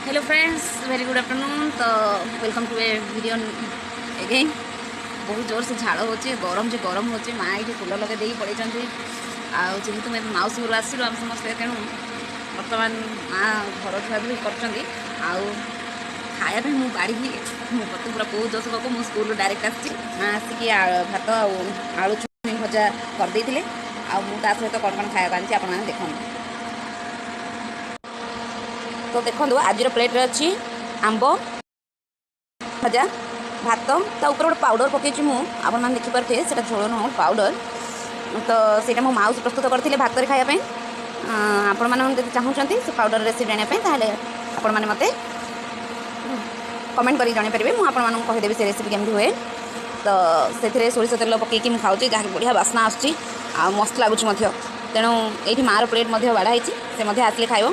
Hello friends, very good afternoon. ତ welcome to a video again. ବହୁତ ଜୋରସେ ଝାଳ ହେଉଛି, ଗରମ ଯେ ଗରମ ହେଉଛି। ମା ଏଇଠି କୁଲର ଲଗାଇ ଦେଇକି ପଳେଇଛନ୍ତି। ଆଉ ଯେହେତୁ ମୁଁ ଏବେ ମାଉସୀ ଘରୁ ଆସିଲୁ ଆମେ ସମସ୍ତେ, ତେଣୁ ବର୍ତ୍ତମାନ ମା ଘର ଧୁଆଧୁଇ କରୁଛନ୍ତି। ଆଉ ଖାଇବା ପାଇଁ ମୁଁ ବାଢ଼ିକି, ମୋତେ ପୁରା ବହୁତ ଜୋରସେ ଭୋକ। ମୁଁ ସ୍କୁଲରୁ ଡାଇରେକ୍ଟ ଆସିଛି। ମା ଆସିକି ଭାତ ଆଉ ଆଳୁ ଛୁଇଁ ଭଜା କରିଦେଇଥିଲେ। ଆଉ ମୁଁ ତା ସହିତ କ'ଣ କ'ଣ ଖାଇବାକୁ ଆଣିଛି, ଆପଣମାନେ ଦେଖନ୍ତୁ। ତ ଦେଖନ୍ତୁ, ଆଜିର ପ୍ଲେଟ୍ରେ ଅଛି ଆମ୍ବ ଭଜା, ଭାତ, ତା ଉପରେ ଗୋଟେ ପାଉଡ଼ର ପକେଇଛି ମୁଁ, ଆପଣମାନେ ଦେଖିପାରୁଥିବେ। ସେଇଟା ଝୋଳ ନୁହଁ, ପାଉଡ଼ର। ତ ସେଇଟା ମୋ ମାଉସୀ ପ୍ରସ୍ତୁତ କରିଥିଲେ ଭାତରେ ଖାଇବା ପାଇଁ। ଆପଣମାନେ ଯଦି ଚାହୁଁଛନ୍ତି ସେ ପାଉଡ଼ର ରେସିପି ଜାଣିବା ପାଇଁ, ତାହେଲେ ଆପଣମାନେ ମୋତେ କମେଣ୍ଟ କରିକି ଜଣାଇପାରିବେ। ମୁଁ ଆପଣମାନଙ୍କୁ କହିଦେବି ସେ ରେସିପି କେମିତି ହୁଏ। ତ ସେଥିରେ ସୋରିଷ ତେଲ ପକେଇକି ମୁଁ ଖାଉଛି, ଯାହାକି ବଢ଼ିଆ ବାସ୍ନା ଆସୁଛି ଆଉ ମସ୍ତ ଲାଗୁଛି ମଧ୍ୟ। ତେଣୁ ଏଇଠି ମାଆର ପ୍ଲେଟ୍ ମଧ୍ୟ ବାଢ଼ା ହେଇଛି, ସେ ମଧ୍ୟ ଆସିଲେ ଖାଇବ।